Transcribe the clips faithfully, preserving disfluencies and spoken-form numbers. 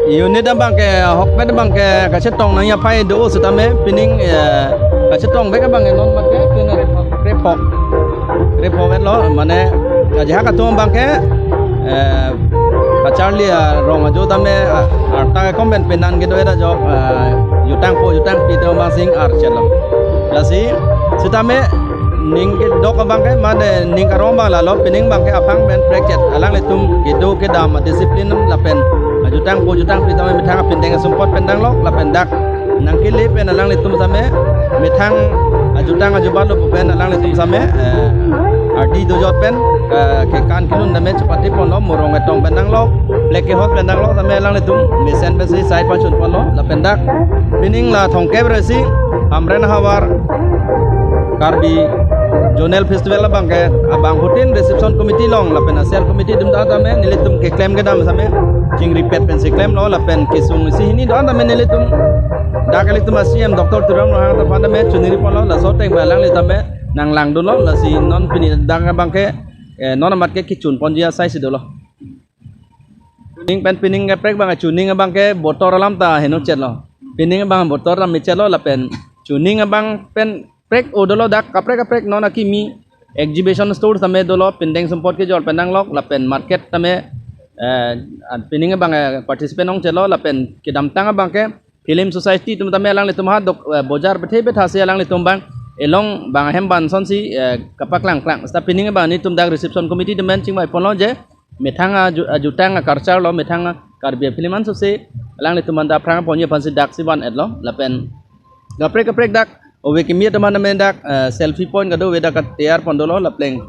Unit abang ke, ahokpet abang ke kachetong nangji aphai do setame pining, eh, kachetong vek abang ke non abang ke kena krepho, krepho vet lo, mane ajahak atum abang ke, eh, kacharli, ah, rong ajo tame, ah, arta ke komben penan kedo eda jok, ah, jutangpo jutangpi atum abang sing archet lo. Lasi setame ning kedok abang ke, mane ning karong abang lalo, pining abang ke aphang pen prekchet, alanglitum kedo kedam, disiplin lapen, ah, jutangpo jutangpi tame methang apindeng asumpot pen danglok lapen dak nangkele pen alanglitum tame methang ajutang ajubat lo pu pen alanglitum tame, eh, ardi dojot pen, eh, kekan kelun tame chepate ponlo, morong etong pen danglok, black kehot pen danglok tame alanglitum mesen pensi sai pachun ponlo lapen dak pining la thomkep resi Hamren ahavar Karbi Zonal Festival abang ke abangphutin reception committee along lapen a-cell committee atum ta tame nelitum keklem kedam tame chingripet pensi klemlo lapen kesung isi hini do-an tame nelitum dak ilitum a-C E M Doctor Tuliram Ronghang ta aphan tame choningri ponlo, laso ateng pen alanglitum tame nanglangdunlo, lasi non pini dak abang ke, eh, non amat ke kechun ponji asai si dolo. Chuning pen pining kaprek abang, chuning abang ke botor alam ta henochetlo. Pining abang botor alam mechetlo lapen chuning abang pen prek o dolo dak kaprek kaprek non akimi exhibition store tame dolo, pindeng sumpot kejor pen danglok lapen market tame, eh, an pining abang, eh, participant ongchetlo lapen kedamtang abang ke film society atum tame alanglitum ha dok, eh, bojar bethe bethasi alanglitum abang elong abang ahem abang sonsi, eh, kapaklangklang. Seta pining abang nelitum dak reception committee atum pen chingvai ponlo je methang aju-, ajutang a-culture lo, methang a-Karbi a-film ansose alanglitum anta aphrang ponji aphansi daksi van-etlo lapen kaprek kaprek dak ove kimi atum anta men dak, eh, selfie point kadokave dak kateyar pon dolo lapen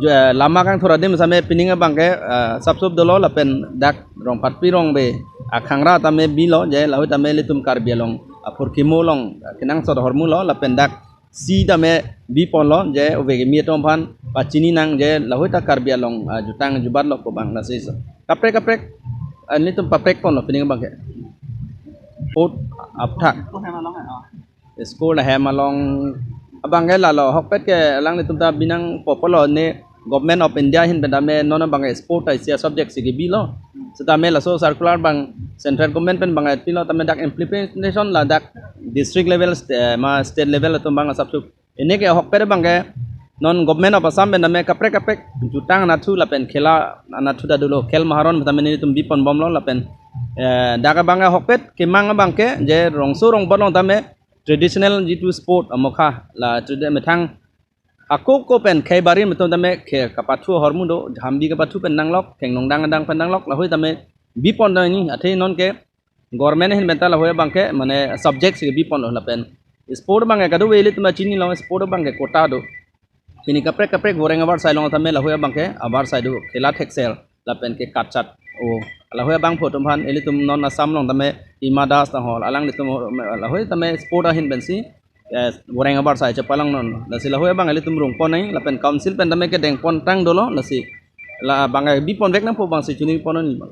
jo, eh, lama kangthur adim tame pining abang ke, eh, sapsop dolo lapen dak Rongpatpi Rongbe akhangra tame bilo je lahei tame ilitum Karbi along aphurkimo along, eh, kenangsot ahormu lo lapen dak si tame bi ponlo je ove kimi atum aphan pachini nang je lahei ta Karbi along, ah, jutang jubat lo pu abang, lasi so. Kaprek kaprek, ah, nelitum paprek ponlo pining abang ke. Put apthak. School ahem along abang ke lalo ahokpet ke alanglitum ta binang popolo ne Government of India ahin pen tame non abang ke sport a-isi a-subject si kebilo. Setame laso circular abang central government pen abang pilo tame dak implementation la dak district level, st-, eh, ma state level atum abang asapso. Ini ke ahokpet abang ke non Government of Assam pen tame kaprek kaprek jutang anatthu lapen khela anatthu ta dolo, khel maharon pen tame nelitum bi ponbomlo lapen, eh, dak abang ke ahokpet kemang abang ke je rongso rongbot along tame traditional jitu sport amokha la tradi-, methang ako ko pen khei barim atum tame khe kapathu ahormu do, hambi kapathu pen danglok, khengnong dang dang pen danglok, lahei tame bi pon dang ni, athe non ke government ahin pen ta lahei abang ke, mane subject si bi ponlo lapen. Sport abang ke kadokave ilitum chinilo, sport abang ke quota do. Pini kaprek kaprek voreng avarsai along tame lahei abang ke avarsai do, khela theksel lapen ke kachat o. Lahei abangphu atum aphan ilitum non Assam along tame Hima Das ta hol, alanglitum lahei tame sport ahin pensi, eh, voreng avarsai chepalong non. Lasi lahei abang ilitum rung pon nang lapen council pen tame kedeng pon tang dolo, lasi la abang ke bi ponvek nangpo abangsi choningri pon nang.